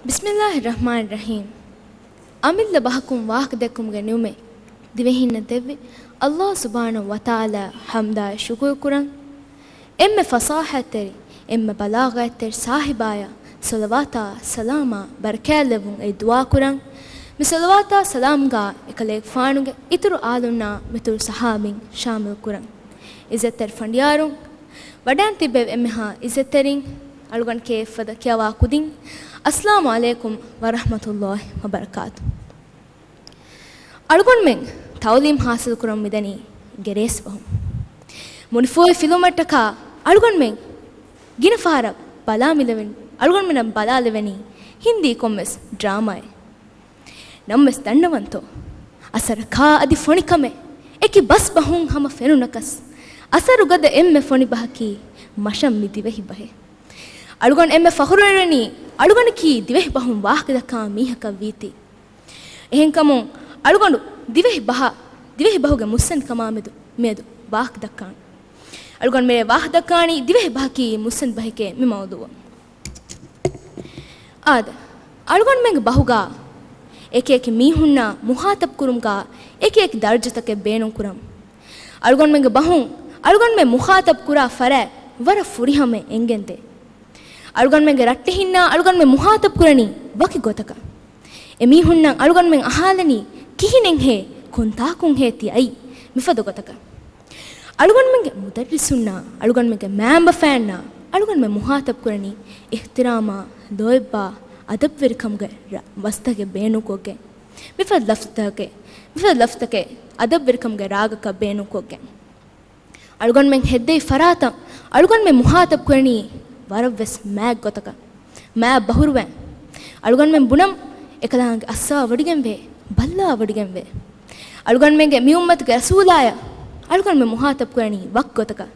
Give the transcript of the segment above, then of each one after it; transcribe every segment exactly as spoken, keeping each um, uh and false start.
ބިސްމިއްލާހި ރަޙްމާނި ރަޙީމް. އަމިއްލަ ބަހަކުން ވާހަކަ ދެއްކުމުގެ ނިޢުމަތް ދިވެހިންނަށް ދެއްވި އައްލާހު ސުބްޙާނަހު ވަތަޢާލާ ޙަމްދާއި ޝުކުރު ކުރަން. އެންމެ ފަޞާޙަތްތެރި، އެންމެ ބަލާޣަތްތެރި ސާހިބާޔަށް ޞަލަވާތާ ސަލާމާ ބަރަކާތްލެއްވުން އެ ދުޢާ ކުރަން. މި ޞަލަވާތާ ސަލާމްގާ އެކަލޭގެފާނުގެ އިތުރު އާލުންނާ މިތުރު ޞަޙާބީން ޝާމިލް ކުރަން. އިއްޒަތްތެރި ފަނޑިޔާރުން، ވަޑައިން ތިއްބެވި އެންމެހާ އިއްޒަތްތެރިން، އަޅުގަނޑު ކޭ އެއްފަދަ ކިޔަވާ ކުދިން، އައްސަލާމު ޢަލައިކުމް ވަރަޙްމަތުﷲި ވަބަރަކާތު. އަޅުގަނޑުމެން ތަޢުލީމް ޙާޞިލު ކުރަން މިދަނީ ގެރޭސް ބަހުން. މުނިފޫހި ފިލުމަށްޓަކާ އަޅުގަނޑުމެން ގިނަ ފަހަރަށް ބަލާ މިލެވެން، އަޅުގަނޑުމެންނަށް ބަލާލެވެނީ ހިންދީ ކޮންމެސް ޑްރާމާއެއް. ނަމަވެސް ދަންނަވަންތޯ؟ އަސަރަކާ އަދި ފޮނިކަމެއް އެކި ބަސް ބަހުން ހަމަ ފެނުނަކަސް، އަސަރުގަދަ އެންމެ ފޮނި ބަހަކީ މަށަށް މި ދިވެހި ބަހެއް. އަޅުގަނޑު އެންމެ ފަޚުރުވެރިވަނީ އަޅުގަނޑަކީ ދިވެހި ބަހުން ވާހަކަ ދައްކާ މީހަކަށް ވީތީ. އެހެންކަމުން އަޅުގަނޑު ދިވެހި ބަހަށް، ދިވެހި ބަހުގެ މުއްސަނދިކަމާ މެދު، މިއަދު ވާހަކަ ދައްކާން. އަޅުގަނޑު މިރޭ ވާހަކަ ދައްކާނީ ދިވެހި ބަހަކީ މުއްސަނދި ބަހެކޭ މި މައުޟޫޢަށް. އާދެ، އަޅުގަނޑުމެންގެ ބަހުގާ އެކި އެކި މީހުންނާ މުޚާޠަބު ކުރުމުގާ އެކި އެކި ދަރަޖަތަކެއް ބޭނުން ކުރަން. އަޅުގަނޑުމެންގެ ބަހުން އަޅުގަނޑުމެން މުޚާޠަބު ކުރާ ފަރާތް ވަރަށް ފުރިހަމައަށް އެނގެންދޭ. އަޅުގަނޑުމެންގެ ރައްޓެހިންނާ އަޅުގަނޑުމެން މުޚާޠަބު ކުރަނީ ވަކި ގޮތަކަށް. އެމީހުންނަށް އަޅުގަނޑުމެން އަހާލަނީ ކިހިނެއްހޭ، ކޮންތާކުންހޭ ތި އައީ، މިފަދަ ގޮތަކަށް. އަޅުގަނޑުމެންގެ މުދައްރިސުންނާ އަޅުގަނޑުމެންގެ މައިންބަފައިންނާ އަޅުގަނޑުމެން މުޚާޠަބު ކުރަނީ އިޙްތިރާމާ، ލޯތްބާ، އަދަބުވެރިކަމުގެ ރަ-، ބަސްތަކެއް ބޭނުންކޮށްގެން. މިފަދަ ލަފްޒުތަކެއް، މިފަދަ ލަފްޒުތަކެއް އަދަބުވެރިކަމުގެ ރާގަކަށް ބޭނުންކޮށްގެން. އަޅުގަނޑުމެން ހެއްދެވި ފަރާތަށް އަޅުގަނޑުމެން މުޚާޠަބު ކުރަނީ ވަރަށްވެސް މާތް ގޮތަކަށް. މާތް ބަހުރުވައިން. އަޅުގަނޑުމެން ބުނަން އެކަލާނގެ އައްސާވޮޑިގެންވޭ، ބައްލާވޮޑިގެންވޭ. އަޅުގަނޑުމެންގެ މި އުއްމަތުގެ ރަސޫލާޔަށް އަޅުގަނޑުމެން މުޚާޠަބު ކުރަނީ ވަކި ގޮތަކަށް.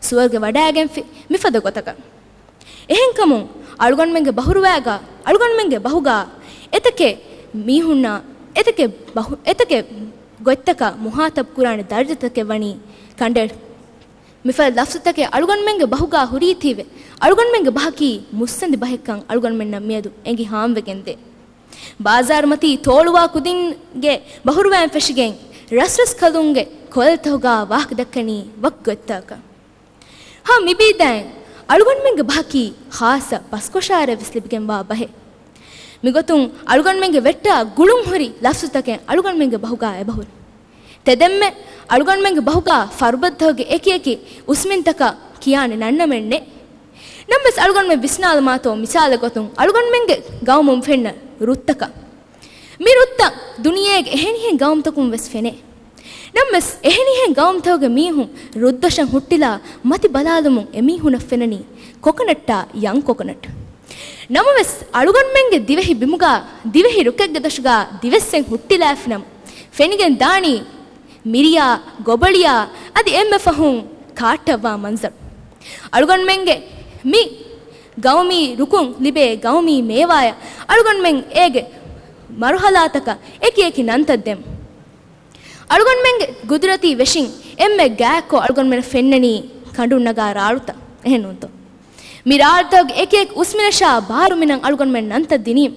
ސުވަރުގެ ވަޑައިގެންފި މިފަދަ ގޮތަކަށް. އެހެންކަމުން، އަޅުގަނޑުމެންގެ ބަހުރުވައިގާ، އަޅުގަނޑުމެންގެ ބަހުގާ އެތަކެއް މީހުންނާ، އެތަކެއް ބަހު-، އެތަކެއް ގޮތްތަކަށް މުޚާޠަބު ކުރާނެ ދަރަޖަތަކެއް ވަނީ ކަނޑައެޅި. މިފަދަ ލަފްޒުތަކެއް އަޅުގަނޑުމެންގެ ބަހުގާ ހުރީތީވެ، އަޅުގަނޑުމެންގެ ބަހަކީ މުއްސަނދި ބަހެއްކަން އަޅުގަނޑުމެންނަށް މިއަދު އެނގި ހާމަވެގެންދޭ. ބާޒާރުމަތީ ތޯޅުވާ ކުދިންގެ ބަހުރުވައިން ފެށިގެން، ރަސްރަސް ކަލުންގެ ކޮލަތަކުގާ ވާހަކަ ދައްކަނީ ވަކި ގޮތްތަކަކަށް. ހަމަ މިބީދައިން އަޅުގަނޑުމެންގެ ބަހަކީ ޚާއްޞަ ބަސްކޮށާރެއް ވެސް ލިބިގެންވާ ބަހެއް. މިގޮތުން އަޅުގަނޑުމެންގެ ވެއްޓާ ގުޅުންހުރި ލަފްޒުތަކެއް އަޅުގަނޑުމެންގެ ބަހުގާ އެބަހުރި. ތެދެންމެ އަޅުގަނޑުމެންގެ ބަހުގާ ފަރުބަދަތަކުގެ އެކި އެކި އުސްމިންތަކަށް ކިޔާނެ ނަންނަމެއް ނެތް. ނަމަވެސް އަޅުގަނޑުމެން ވިސްނާލަމާތޯ، މިސާލެއް ގޮތުން އަޅުގަނޑުމެންގެ ގައުމުން ފެންނަ ރުއްތަކަށް. މި ރުއްތައް ދުނިޔޭގެ އެހެނިހެން ގައުމުތަކުން ވެސް ފެނޭ. ނަމަވެސް، އެހެނިހެން ގައުމުތަކުގެ މީހުން ރުއްދޮށަށް ހުއްޓިލާ މަތި ބަލާލުމުން އެމީހުނަށް ފެނަނީ ކޮކަނަޓްއާ ޔަން ކޮކަނަޓް. ނަމަވެސް، އަޅުގަނޑުމެންގެ ދިވެހި ބިމުގާ، ދިވެހި ރުކެއްގެ ދޮށުގާ ދިވެއްސެއް ހުއްޓިލާފިނަމަ، ފެނިގެން ދާނީ މިރިޔާ، ގޮބޮޅިޔާ އަދި އެންމެ ފަހުން ކާއްޓަށްވާ މަންޒަރު. އަޅުގަނޑުމެންގެ މި ގައުމީ ރުކުން ލިބޭ ގައުމީ މޭވާޔަށް އަޅުގަނޑުމެން އޭގެ މަރުހަލާތަކަށް އެކި އެކި ނަންތައް ދެމު. އަޅުގަނޑުމެންގެ ގުދުރަތީ ވެށިން އެންމެ ގާތްކޮށް އަޅުގަނޑުމެންނަށް ފެންނަނީ ކަނޑުން ނަގާ ރާޅުތައް. އެހެންނޫންތޯ؟ މި ރާޅުތަކުގެ އެކި އެކި އުސްމިނަށާ ބާރުމިނަން އަޅުގަނޑުމެން ނަންތައް ދިނީމަ.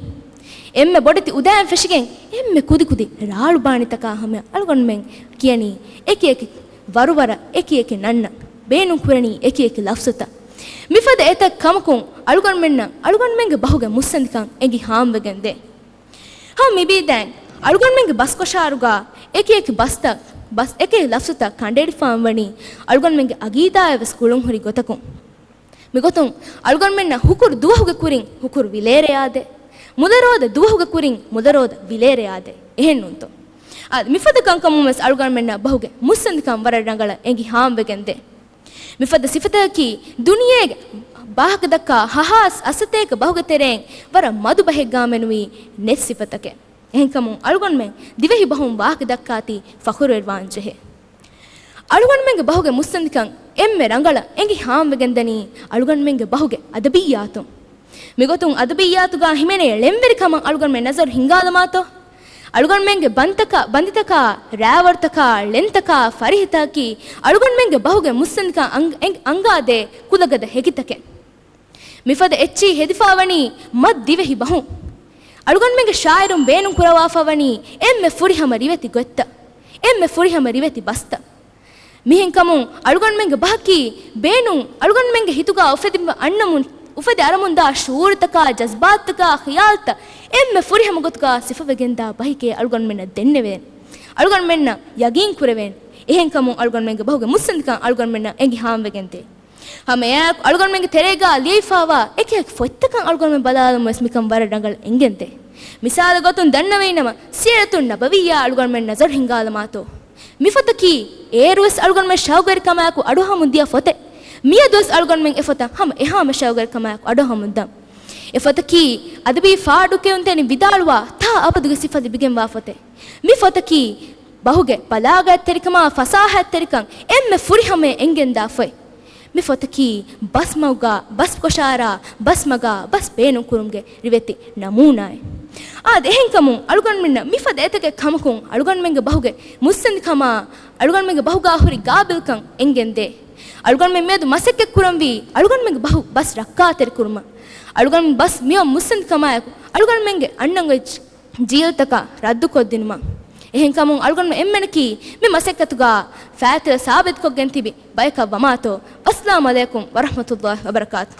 އެންމެ ބޮޑެތި އުދާއިން ފެށިގެން އެންމެ ކުދި ކުދި ރާޅު ބާނީތަކާ ހަމަޔަށް އަޅުގަނޑުމެން ކިޔަނީ އެކި އެކި ވަރުވަރަށް އެކި އެކި ނަންނަން، ބޭނުން ކުރަނީ އެކި އެކި ލަފްޒުތައް. މިފަދަ އެތައް ކަމަކުން އަޅުގަނޑުމެންނަށް އަޅުގަނޑުމެންގެ ބަހުގެ މުއްސަނދިކަން އެނގި ހާމަވެގެން ދޭ. ހަމަ މިބީދައިން އަޅުގަނޑުމެންގެ ބަސްކޮށާރުގާ އެކި އެކި ބަސްތައް، ބަސް އެކި ލަފްޒުތައް ކަނޑައެޅިފާން ވަނީ އަޅުގަނޑުމެންގެ އަގީދާއެއް ވެސް ގުޅުންހުރި ގޮތަކުން. މިގޮތުން އަޅުގަނޑުމެންނަށް ހުކުރު ދުވަހުގެ ކުރިން ހުކުރު ވިލޭރެޔާދޭ، މުލަރޯދަ ދުވަހުގެ ކުރިން މުލަރޯދަ ވިލޭރެޔާދޭ. އެހެންނޫންތޯ؟ އަދި މިފަދަ ކަންކަމުން ވެސް އަޅުގަނޑުމެންނަށް ބަހުގެ މުއްސަނދިކަން ވަރަށް ރަނގަޅަށް އެނގި ހާމަވެގެންދޭ. މިފަދަ ސިފަތަކަކީ ދުނިޔޭގެ ވާހަކަދައްކާ ހަ ހާސް އަސަތޭކަ ބަހުގެ ތެރެއިން ވަރަށް މަދު ބަހެއްގާ މެނުވީ ނެތް ސިފަތަކެއް. އެހެންކަމުން އަޅުގަނޑުމެން ދިވެހި ބަހުން ވާހަކަދައްކާތީ ފަޚުރުވެރިވާން ޖެހޭ. އަޅުގަނޑުމެންގެ ބަހުގެ މުއްސަނދިކަން އެންމެ ރަނގަޅަށް އެނގި ހާމަވެގެންދަނީ އަޅުގަނޑުމެންގެ ބަހުގެ އަދަބިއްޔާތުން. މިގޮތުން އަދަބިއްޔާތުގާ ހިމެނޭ ޅެންވެރިކަމަށް އަޅުގަނޑުމެން ނަޒަރު ހިންގާލަމާތޯ؟ އަޅުގަނޑުމެންގެ ބަންތަކާ، ބަންދިތަކާ، ރާވަރުތަކާ، ޅެންތަކާ، ފަރިހަތަކީ އަޅުގަނޑުމެންގެ ބަހުގެ މުއްސަނދިކަން އަން-، އެން-، އަންގާދޭ ކުލަގަދަ ހެކިތަކެއް. މިފަދަ އެއްޗިހި ހެދިފާވަނީ މަތް ދިވެހި ބަހުން. އަޅުގަނޑުމެންގެ ޝާއިރުން ބޭނުން ކުރަވާފަ ވަނީ އެންމެ ފުރިހަމަ ރިވެތި ގޮތްތައް، އެންމެ ފުރިހަމަ ރިވެތި ބަސްތައް. މިހެންކަމުން އަޅުގަނޑުމެންގެ ބަހަކީ ބޭނުން އަޅުގަނޑުމެންގެ ހިތުގަ އުފެދި އަންނަމުން، އުފެދި އަރަމުންދާ ޝުޢޫރުތަކާ، ޖަޒްބާތުތަކާ، ޚިޔާލުތައް އެންމެ ފުރިހަމަ ގޮތުގަ ސިފަވެގެންދާ ބަހެކޭ އަޅުގަނޑުމެންނަށް ދެންނެވޭނެ. އަޅުގަނޑުމެންނަށް ޔަގީން ކުރެވޭނެ. އެހެންކަމުން އަޅުގަނޑުމެންގެ ބަހުގެ މުއްސަނދިކަން އަޅުގަނޑުމެންނަށް އެނގި ހާމަވެގެންދޭ. ހަމަ އެއާއެކު އަޅުގަނޑުމެންގެ ތެރޭގަ ލިޔެފައިވާ އެކި އެކި ފޮތްތަކަށް އަޅުގަނޑުމެން ބަލާލުމުން ވެސް މިކަން ވަރަށް ރަނގަޅަށް އެނގެންދޭ. މިސާލު ގޮތުން ދަންނަވައިނަމަ، ސީރަތުން ނަބަވިއްޔާ އަޅުގަނޑުމެން ނަޒަރު ހިންގާލަމާތޯ. މި ފޮތަކީ އޭރުވެސް އަޅުގަނޑުމެން ޝައުގުވެރިކަމާއެކު އަޑުއަހަމުން ދިޔަ ފޮތެއް. މިއަދުވެސް އަޅުގަނޑުމެން އެ ފޮތަށް ހަމަ އެހާމަ ޝައުގުވެރިކަމާއެކު އަޑުއަހަމުން ދަން. އެ ފޮތަކީ އަދަބީ ފާޑު ކެއުންތެރިން ވިދާޅުވާ ތާ އަބަދުގެ ސިފަ ލިބިގެންވާ ފޮތެއް. މި ފޮތަކީ ބަހުގެ ބަލާޣަތްތެރިކަމާ ފަސާހަތްތެރިކަން އެންމެ ފުރިހަމަޔަށް އެނގެންދާ ފޮތް. މި ފޮތަކީ ބަސްމަގުގަ، ބަސްކޮށާރާ، ބަސްމަގާ، ބަސް ބޭނުންކުރުމުގެ ރިވެތި ނަމޫނާއެއް. އާދެ، އެހެންކަމުން އަޅުގަނޑުމެންނަށް މިފަދަ އެތަކެއް ކަމަކުން އަޅުގަނޑުމެންގެ ބަހުގެ މުއްސަނދިކަމާ، އަޅުގަނޑުމެންގެ ބަހުގާ ހުރި ގާބިލްކަން އެނގެންދޭ. އަޅުގަނޑުމެން މިއަދު މަސައްކަތް ކުރަންވީ އަޅުގަނޑުމެންގެ ބަހު ބަސް ރައްކާތެރި ކުރުމަށް. އަޅުގަނޑު ބަސް މިއޮތް މުއްސަނދިކަމާއެކު އަޅުގަނޑުމެންގެ އަންނަން އޮތް ޖީލްތަކަށް ރައްދުކޮށްދިނުމަށް. އެހެންކަމުން އަޅުގަނޑު އެންމެނަކީ މި މަސައްކަތުގަ ފައިތިލަ ސާބިތުކޮށްގެން ތިބި ބަޔަކަށް ވަމާތޯ. އައްސަލާމު ޢަލައިކުމް ވަރަޙްމަތުﷲި ވަބަރަކާތު.